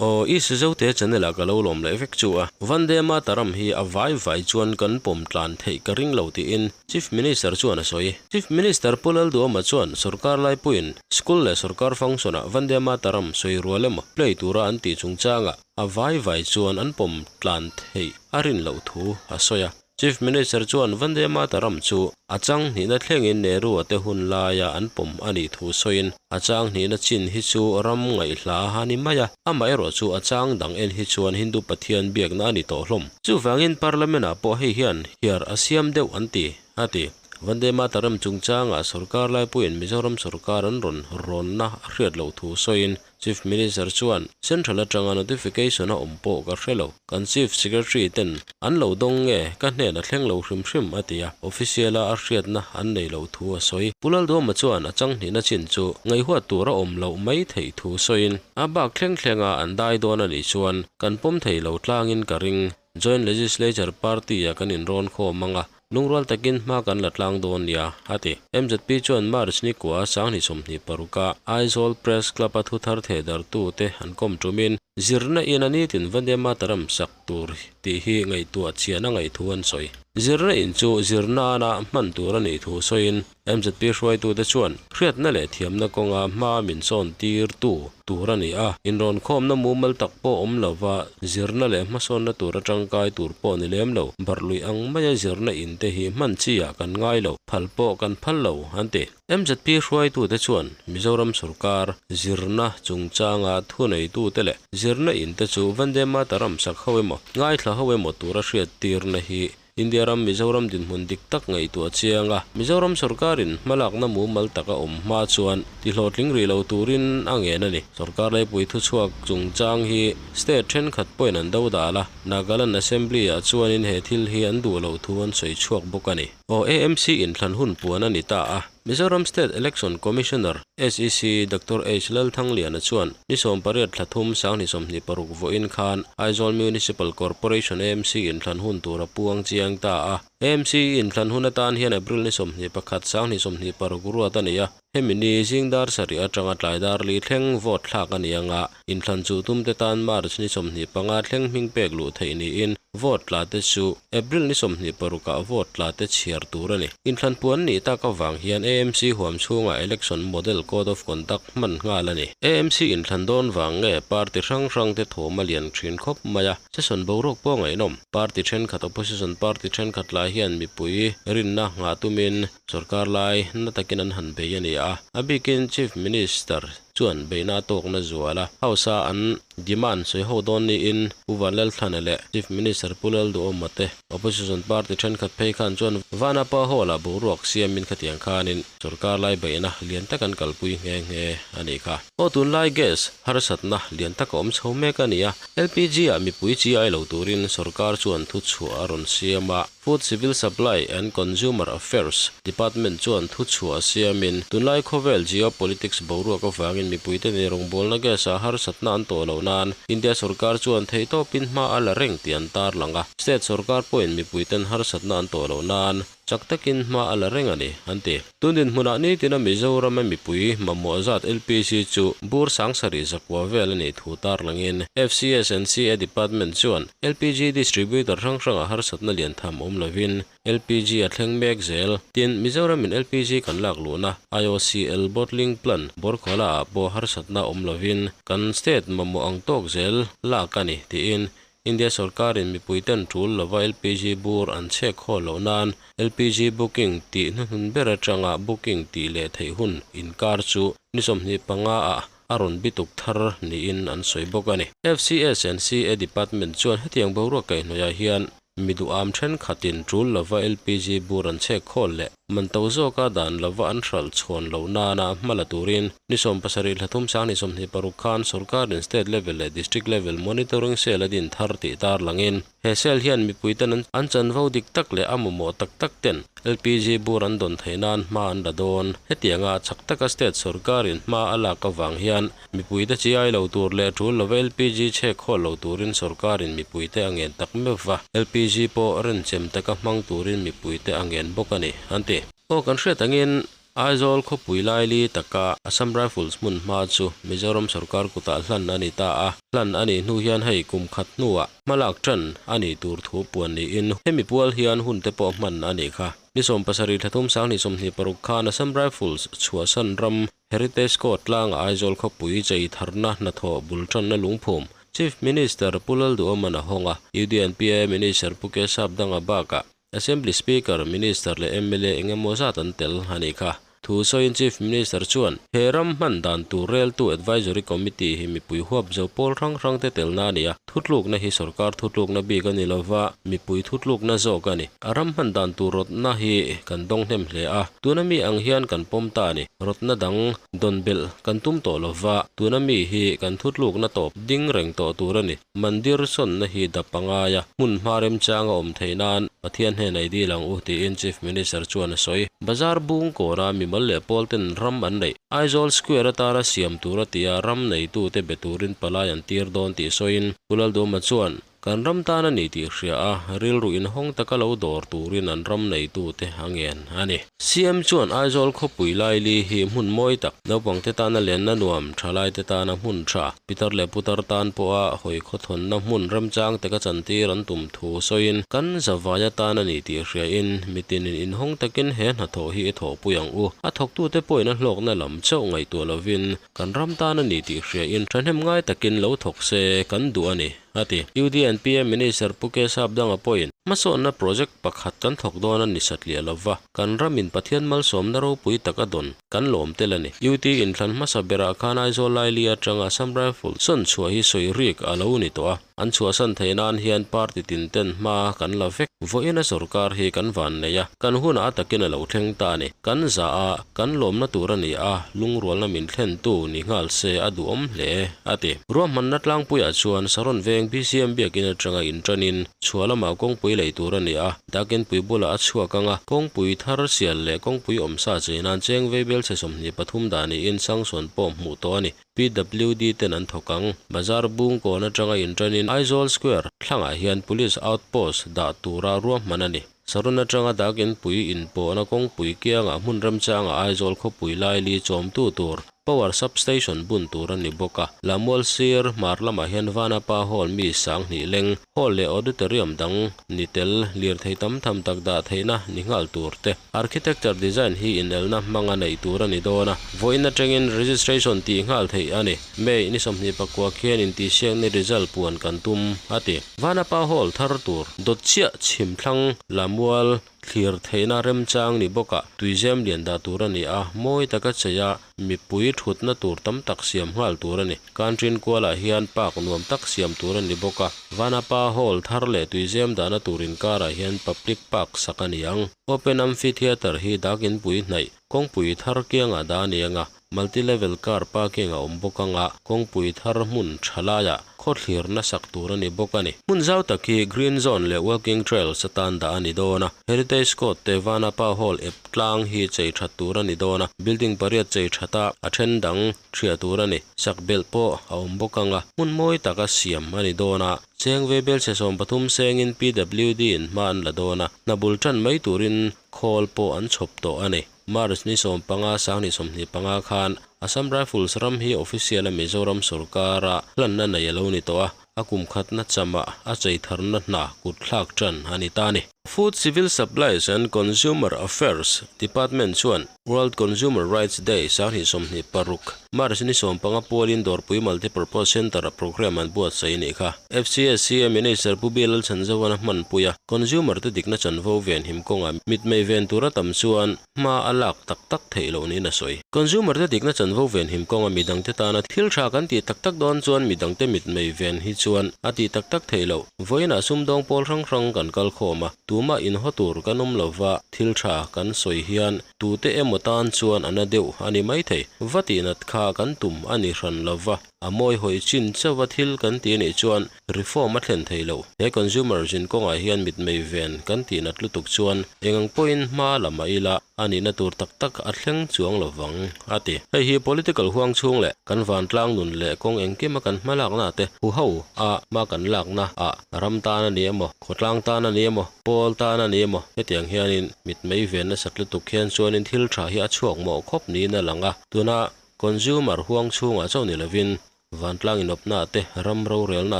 Aw i Sizote channel ah ka lo lawm leh vek chu a. Vande Mataram hi a vai vai chuan kan pawm tlan theih ka ring lo tiin Chief Minister chuan a sawi. Chief Minister Pu Lalduhoma chuan sorkar laipuiin school leh sorkar function ah Vande Mataram sawi rual emaw play tura an tih chungchangah a vai vai chuan an pawm tlan theih a rin loh thu a sawi a. Chief Minister chuan Vande Mataram chu a chang hnihna thlengin Nehru-a te hun laia an pawm a nih thu sawiin, A chang hnihna chin hi chu ram ngaihhla a ni mai a, amaherawh chu a chang dang en hi chuan Hindu Pathian biakna a ni tawh hlawm. Chuvangin Parliament-ah pawh hei hian hiar a siam deuh an ti, a ti. Vande Mataram chungchangah sorkar laipuiin Mizoram sorkar an rawn rawnna a hriat loh thu sawiin, Chief Minister chuan, Central atanga notification a awm pawh ka hre lo. Kan Chief Secretary ten an lo dawng nge ka hnen a thleng lo hrim hrim a ti a, official a a hriatna an nei loh thu a sawi. Pu Lalduama chuan a changhnihna chin chu ngaihhuat tur a awm loh mai theih thu sawiin, a bak thleng thlenga an dai dawn a nih chuan kan pawm thei lo tlangin ka ring. Joint Legislature Party-a kan inrawn khawm ang a, lungrual takin hma kan la tlang dawn nia, a ti. MZP chuan March ni kua 2026-a Aizawl Press Club-a thuthar thehdartute an kawm tumin, zirna in a nitin Vande Mataram sak tur tih hi ngaihtuah chian a ngaih thu an sawi. Zirna in chu zirnana hman tur a nih thu sawiin, MZP hruaitute chuan hriatna leh thiamna kawnga hma min sawn tirtu tur a ni a, inrawnkhawmna mumal tak pawh awm lova zirna leh hmasawnna tur a tangkai tur pawh ni lem lo, barhluih ang maia zirna in te hi hman chi ah kan ngai lo, phal pawh kan phal lo, an ti. MZP hruaitute chuan Mizoram sorkar zirna chungchanga thuneitute leh zirna in te chu Vande Mataram sak ho emaw, ngaithla ho emaw tura hriattirna hi India ram Mizoram dinhmun dik tak ngaihtuah chiang a, Mizoram sorkarin hmalakna mumal tak a awm hma chuan tihlawhtling rih lo turin a ngen a ni. Sorkar leipui thuchhuak chungchang hi state thenkhat pawhin an do dal a, Nagaland Assembly-ah chuanin he thil hi an duh loh thu an sawi chhuak bawk a ni. Aw AMC inthlan hun puan a ni ta a. Mizoram State Election Commissioner, SEC, Doctor H. Lalthangliana chuan ni 18 thla thum 2026 vawiin khan Aizawl Municipal Corporation, AMC, inthlan hun tur a puang chiang ta a. AMC inthlan hun atan hian April ni 21 2026 ruat a ni a, hemi ni zing dar sarih atanga tlai dar li thleng vote thlak a ni anga, inthlan chuh tumte tan March ni 25 thleng hming pek luh theih niin vote tla te chu April ni 26 ah vote tla te chhiar tur a ni. Inthlan puan nih tak avang hian AMC huam chhungah Election Model Code of Conduct hman nghal a ni. AMC inthlan dawn vang nge party hrang hrang te thawm a lian thin khawp mai a, session boruak pawh ngaihnawm. Party thenkhat opposition party thenkhat lai hian mipui rinna nghah tumin sorkar lai na takin an han bei a ni a, a bikin Chief Minister chuan beihna a tawkna zual a, House-a an demand sawi ho dawn niin Pu Vanlalthlana leh Chief Minister Pu Lalduhawma te Opposition party thenkhat phei khan chuan Vanapa Hall-ah boruak siamin khatiang khanin sorkar lai beihna lian tak an kalpui nghe nghe a nih kha. Aw tunlai gas harsatna lian tak a awm chho mek a ni a, LPG-ah mipui chi ai lo turin sorkar chuan thuchhuah a rawn siam a. Food Civil Supply and Consumer Affairs Department chuan thuchhuah siamin, tunlai khawvel geopolitics boruak avangin mipuite nei rawngbawlna gas-ah harsatna an tawh loh nan India sorkar chuan theihtawpin hma a la reng tih an tarlang a, state sorkar pawhin mipuiten harsatna an tawh loh nan chak takin hma a la reng a ni, an ti. Tun dinhmunah nitina Mizorama mipui mamawh zat LPG chu bur sangsarih zakua vel a nih thu tarlangin FCS and CA Department chuan LPG distributor hrang hrangah harsatna lian tham awm lovin LPG a thleng mek zel. Tin, Mizoramin LPG kan lak luhna IOCL bottling plant Borkhola ah pawh harsatna awm lovin kan state mamawh ang tawk zel lak a ni tiin India sorkarin mipuiten tul lova LPG bur an chhek haw loh nan LPG booking tih hnuhnun ber atanga booking tih leh theih hun inkar chu ni 25 ah a rawn bituk thar niin an sawi bawk a ni. FCS and CA Department chuan hetiang boruak kaihhnawihah hian mi duham thenkhatin tul lova LPG bur an chhek khawl leh Man to zawka dan lova an hralh chhawn loh nana hma la turin ni 70 thla thum 2026 khan sorkarin state level leh district level monitoring cell a din thar tih tarlangin he cell hian mipuiten an chanvo dik tak leh a mamawh tak tak ten LPG bur an dawn theih nan hma an la dawn. Hetianga chak taka state sorkarin hma a lak avang hian Mipuite chi ai lo tur leh tul lova LPG chhek khawl lo turin sorkarin mipuite a ngen tak meuh va, LPG pawh renchem taka hmang turin mipuite a ngen bawk a ni, an ti. Aw kan hriat angin Aizawl khawpui laili taka Assam Rifles hmun hma chu Mizoram sorkar kutah hlan a ni ta a. Hlan a nih hnu hian hei kum khat hnuah hmalak tan a nih tur thu puan niin hemi pual hian hun te pawh hman a nih kha. Ni 70 thla thum 2026 khan Assam Rifles chhuahsan ram Heritage Court tlangah Aizawl khawpui chei tharna hnathawh bul tanna lungphum Chief Minister Pu Lalduhoma'n a hawng a, UDNPA Minister Pu Kesap Danga bakah Assembly Speaker, Minister leh mla eng emaw zat an tel a nih kha. Thu sawiin Chief Minister chuan, He ram hman dan tur reltu Advisory Committee hi mipui huap zo pawl hrang hrangte telna a ni a, thutlukna hi sorkar thutlukna bik a ni lova, mipui thutlukna zawk a ni. A ram hman dan tur rawtna hi kan dawng hnem hle a, tuna mi ang hian kan pawm ta a ni. Rawtna dang dawn belh kan tum tawh lova, tuna mi hi kan thutlukna tawp ding reng tawh tur a ni. Mandir sawnna hi dap a ngai a, hmun hma remchang a awm theih nan Pathian hnenah i dil ang u tiin Chief Minister chuan a sawi. Bazar bung kawna mimal leh pawl ten ram an neih. Aizawl Square atana siam tur a ti a, ram neitute be turin palai an tir dawn tih sawiin Pu Lalduhma chuan, Kan ram tan a ni tih hria a, rilru inhawng taka lo dawr turin an ram neitute a ngen a ni. CM chuan Aizawl khawpui laili hi hmun mawi tak, naupangte tana lenna nuam, thalaite tana hmun tha, pitar leh putar tan pawha hawi khawthawnna hmun remchang taka chantir an tum thu sawiin, Kan zavai atan a ni tih hriain mitinin inhawng takin he hnathawh hi i thawhpui ang u. A thawktute pawhin a hlawkna lam chauh ngaihtuah lovin kan ram tan a ni tih hriain thahnem ngai takin lo thawk se kan duh a ni. a ti. UDNPA Minister Pu K Sapdanga pawhin hmasawnna project pakhat kan thawk dawn a ni satliah lova, kan ramin Pathian malsawmna ropui tak a dawn kan lawm tel a ni. UT inthlan hmasa berah khan Aizawl Laili atanga Assam Rifle sawn chhuah hi sawi rik a lo ni tawh a, an chhuahsan theih nan hian party tin ten hma kan la vek. Vawiina sorkar hi kan van nei a, kan hunah a takin a lo thleng ta a ni. Kan zah a, kan lawmna tur a ni a, lungrualna min thlentu ni nghal se a duhawm hle, a ti. Ruahmanna tlangpuiah chuan Saron veng BCM biakin atanga inṭanin chhuah lamah kawngpui lei tur a ni a, Dakinpui bulah a chhuak ang a, kawngpui thar sial leh kawngpui awmsa chei nan cheng veibel chhe 23 dah niin sanction pawh hmuh tawh a ni. PWD ten an thawk ang. Bazar bung kawn atanga inṭanin Aizawl Square thlangah hian Police Outpost dah tura ruahman a ni. Saron atanga Dakinpui inpawhna kawngpui kiangah hmun remchangah Aizawl khawpui laili chawmtu tur Power Substation bun tur a ni bawk a. Lamual sir hmar lamah hian Vanapa Hall mi 2000 leng Hall leh Auditorium dang ni tel lirthei tam tham tak dah theihna ni nghal tur te. Architecture design hi inelna hmanga neih tur a ni dawn a, vawiin atangin registration tih nghal theih a ni. May ni 24 khian intihsiakna result puan kan tum, a ti. Vanapa Hall thar tur dawt chiah chhim thlang Lamual thlir theihna remchang ni bawkah tuizem lian dah tur a ni a, mawi taka chei a, mipui thutna tur tam tak siam nghal tur a ni. Kantrin kualah hian park nuam tak siam tur a ni bawk a, Vanapa Hall thar leh tuizem dahna tur inkarah hian public park sak a ni ang. Open Amphitheatre hi dakinpui hnaih kawngpui thar kiangah dah a ni ang a, multi-level car parking a awm bawk ang a, kawngpui thar hmun tha laiah khawthlirna sak tur a ni bawk a ni. Hmun zau tak hi Green Zone leh Walking Trails atan dah a ni dawn a, Heritage Court te Vanapa Hall ep tlang hi chei that tur a ni dawn a, building pariat chei that a, a then dang thiah tur a ni. Sak belh pawh a awm bawk ang a, hmun mawi taka siam a ni dawn a, cheng ve belchhe 30 sengin PWD in hma an la dawn a, hna bul tan mai turin khawl pawh an chhawp tawh a ni. March ni 15 2025 khan Assam Rifles ram hi official a Mizoram sorkara hlanna nei a lo ni tawh a, a kum khatna chamah a chei tharna hna kut thlak tan a ni ta a ni. Food Civil Supplies and Consumer Affairs Department chuan World Consumer Rights Day 2026, March ni 15 pualin Dawrpui Multipurpose Centre-a programme an buatsaih a nih kha. FCSCA Minister Pu B Lalchhanzovan a hmanpui a, consumer te dikna chanvo venhim kawngah mitmei ven tura tam chuan hma a lak tak tak theih loh niin a sawi. Consumer te dikna chanvo venhim kawnga midangte tana thil tha kan tih tak tak dawn chuan midangte mitmei ven hi chuan a tih tak tak theih loh. Vawiinah sumdawng pawl hrang hrang kan kal khawm a, tumah inhaw tur kan awm lova thil tha kan sawi hian tute emaw tan chuan a na deuh a ni maithei. Va tihnat kha kan tum a ni hran lova. A mawi hawi chin chauha thil kan ti anih chuan reform a thlen thei lo. He consumer zin kawngah hian mitmei ven kan tih nat lutuk chuan eng ang pawhin hma la mah ila a nihna tur tak tak a thleng chuang lo vang, a ti. Hei hi political huang chhung leh kan vantlang nun leh kawng engkima kan hmalakna te huho a hma kan lakna ah ram tan a ni emaw, khawtlang tan a ni emaw, pawl tan a ni emaw hetiang hianin mitmei ven nasat lutuk hian chuanin thil tha hi a chhuak mawh khawp niin a lang a. Tuna consumer huang chhungah chauh ni lovin vantlang inawpna te, ram rorelna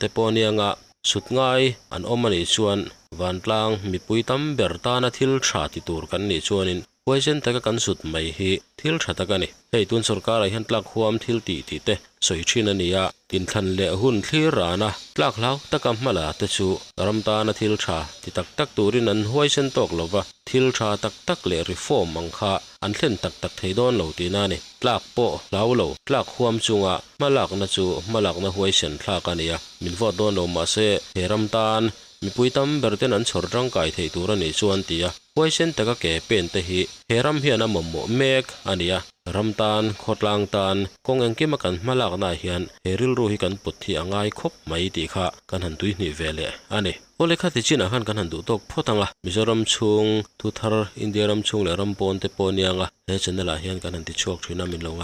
te pawh anianga sut ngai an awm a nih chuan vantlang mipui tam ber tana thil tha ti tur kan nih chuanin huaisen taka kan sut mai hi thil tha tak a ni. Hei tun sorkarah hian tlak huam thil tih tih te sawi thin a ni a, inthlan leh hun thlir rana tlak hlau taka hmala te chu ram tana thil tha ti tak tak turin an huaisen tawk lova, thil tha tak tak leh reform ang kha an thlen tak tak thei dawn lo tihna a ni. Tlak pawh hlau lo, tlak huam chunga hmalakna chu hmalakna huaisen thlak a ni a, min vote dawn lo mahse he ram tan mipui tam ber ten an chhawr tangkai thei tur a nih chuan ti a, huaisen taka ke pen te hi he ram hian a mamawh mek a ni a, ram tan, khawtlang tan, kawng engkima kan hmalaknaah hian he rilru hi kan put hi a ngai khawp mai tih kha kan han tuihnih ve leh a ni. Aw lehkha ti chinah khan kan han duh tawk phawt ang a, Mizoram chhung thu thar, India ram chhung leh ram pawn te pawh aniang a, he channel ah hian kan han ti chhuak thin a, min lo ngai.